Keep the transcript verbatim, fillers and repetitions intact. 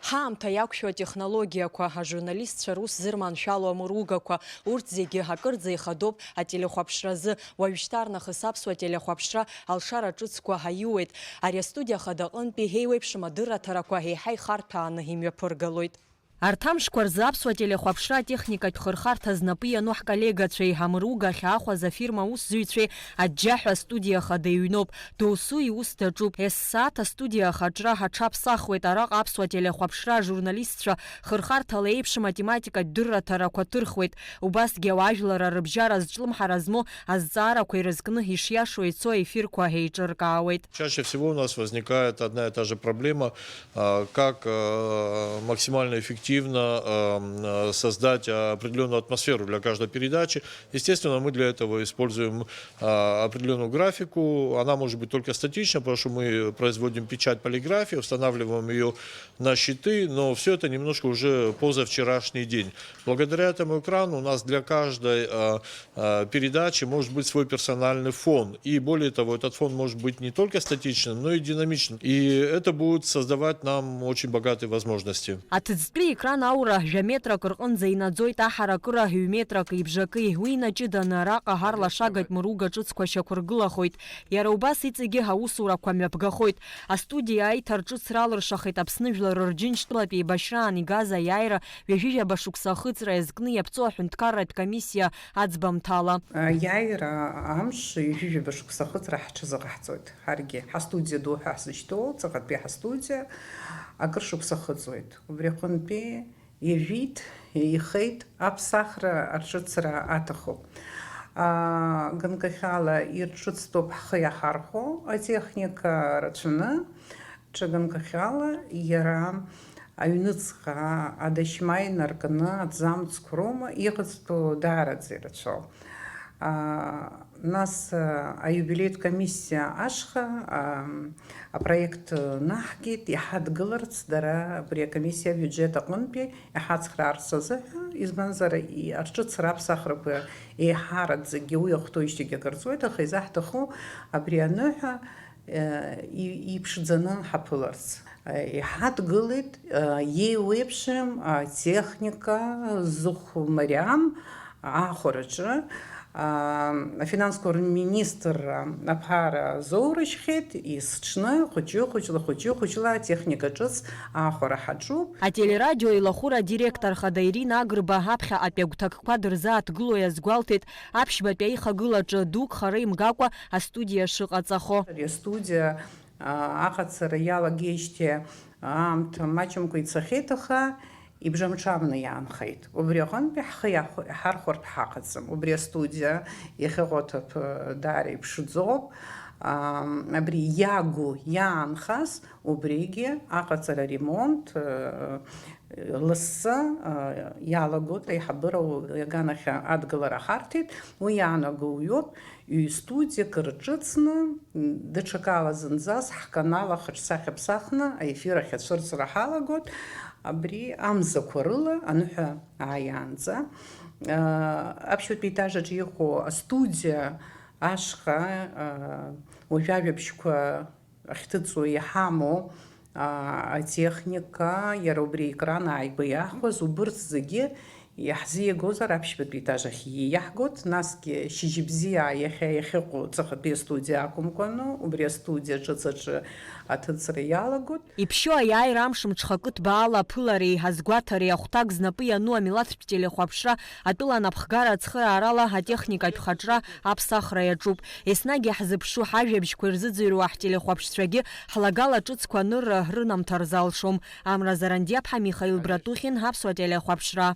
Ҳаамҭа иақәшәо атехнологиақәа, ажурналистцәа рус зырманшәало амыругақәа, урҭ зегьы акырӡа ихадоуп ателехәаԥшразы. Уажәшьҭарнахыс аԥсуа телехәаԥшра алшара ҿыцқәа аиуеит. Ари астудиа хадаҟынтәи еиуеиԥшым адырраҭарақәа еиҳа ихарҭәааны имҩаԥыргалоит. Арҭ амшқәа рзы аԥсуа телехәаԥшра атехникатә хырхарҭа знапы иану ҳколлегацәеи, амыруга ахьаахәаз афирма аусзуҩцәеи аџьџьаҳәа астудиа хада иҩноуп. Досу иус даҿуп. Ессааҭ астудиа ахаҿра ҳаҽаԥсахуеит. Араҟа аԥсуа телехәаԥшра ажурналистцәа хырхарҭала еиԥшым атематикатә дырраҭарақәа ҭырхуеит. Убасгьы ауаажәлар арыбжьара зҿлымҳара змоу азҵаарақәа ирызкны ишиашоу ицо аефирқәа еиҿыркаауеит. Чаще всего у нас возникает одна и та же проблема, а, как, э, максимально эффективно, эм, э, создать определённую атмосферу для каждой передачи. Естественно, мы для этого используем, а, определённую графику. Она может быть только статична, потому что мы производим печать полиграфии, устанавливаем её на щиты, но всё это немножко уже позавчерашний день. Благодаря этому экрану у нас для каждой, а, а, передачи может быть свой персональный фон. И более того, этот фон может быть не только статичным, но и динамичным. И это будет создавать нам очень богатые возможности. Аҭыӡтәи екран аура жәа метрак рҟынӡа инаӡоит, аҳаракыра ҩ метрак ибжаки. Уи инаҷыданы араҟа ҳарлашагатә мыруга ҿыцқәа шьақәыргылахоит. Иара убас иҵегьы аусурақәа мҩаԥгахоит. Астудиа аиҭарҿыцра алыршахеит Аԥсны Жәлар Рџьынџьтәылатә еибашьраан игаз аиааира ҩажәижәаба шықәса ахыҵра иазкны иаԥҵоу аҳәынҭқарратә комиссиа аӡбамҭала. Аиааира амш ҩажәижәаба шықәса ахыҵра ҳҽазыҟаҳҵоит. Ҳаргьы ҳастудиа ду ҳәа ҳзышьҭоу, ҵаҟатәи ҳастудиа акыр шықәса ахыҵуеит. Убри аҟынтәи ижәит, ихеит аԥсахра аҿыцра аҭахуп. Аа, ганкахьала ирҿыцтәуп ҳхы иаҳархәо атехника рацәаны, ҽа ганкахьала иара аҩныҵҟа адашьма инаркны аҭӡамцқәа роума иҟаҵатәу даараӡа ирацәоуп. Аа, нас, аа, аиубилеитә комиссиа ашҟа, аа, апроект наҳгеит, иҳадгыларц дара абри акомиссиа абиуџьет аҟынтәи иҳацхраарц азыҳәа, избанзар, и-, арҿыцра аԥсахрақәа еиҳараӡакгьы уи ахәҭоижьҭеигьы акыр ҵуеит, аха изаҳҭаху абри аныҳәа, э, и-, иԥшӡаны ҳаԥыларц. Э, иҳадгылеит, э, еиуеиԥшым атехника зыхә мариам аахәараҿы, аа, афинансқәа рминистрра аԥара азоурыжьхьеит, есҽны хәыҷы-хәыҷла, хәыҷы-хәыҷла атехника ҿыц аахәара ҳаҿуп. Ателерадио илахәыра адиректор хада Ирина Агрба аԥхьаҟатәи агәҭакқәа дырзааҭгыло иазгәалҭеит аԥшьбатәи аихагылаҿы дук хара имгакәа астудиа шыҟаҵахо. Ари астудиа, аа, аҟаҵара иалагеижьҭеи аамҭа маҷымкәа ицахьеит, аха ибжамҽамны иаанхеит. Убри аҟынтәи ҳхы иахә-, иҳархәартә ҳаҟаӡам. Убри астудиа иахьыҟоу аҭыԥ, э, даара иԥшӡоуп. Ам, абри иагу иаанхаз, убригьы аҟаҵара, ремонт, э, лассы, э, иалагоит, аиҳабыра аганахь адгылара ҳарҭеит. Уи иаанаго уиоуп. Ҩ-студиак рҿыцны, даҽакала зынӡас ҳканал ахаҿсахьа ԥсахны аефир ахь ацәырҵра ҳалагоит, абри амзақәа рыла аныҳәа ааиаанӡа. Аԥшьбатәи аетаж аҿы иҟоу астудиа ашҟа, уажәажәабжьқәа ахьҭыҵуа иҳамоу, аа, атехника, иара убри аекран ааигәа иаахәаз, убырҭ зегьы иаҳзиагозар, аԥшьбатәи етаж ахь ииаҳгоит, насгьы шьыжьбзиа иахьа иахьыҟоу ҵаҟатәи астудиа акәымкәаны, убри астудиа ҿыц аҿы аҭыҵра иалагоит. Иԥшьоу аиааира амш мҽхакы ҭбаала аԥылареи азгәаҭареи ахәҭак знапы иану амилаҭтә телехәаԥшра атәыла анапхгара ацхыраарала атехникатә хаҿра аԥсахра иаҿуп. Еснагь иаҳзыԥшу, ҳажәабжьқәа ирзыӡырҩуа ҳтелехәаԥшцәагьы ҳлагала ҿыцқәа анырра рынамҭар залшом. Амра Зарандиаԥҳа, Михаил Братухин, Аԥсуа телехәаԥшра.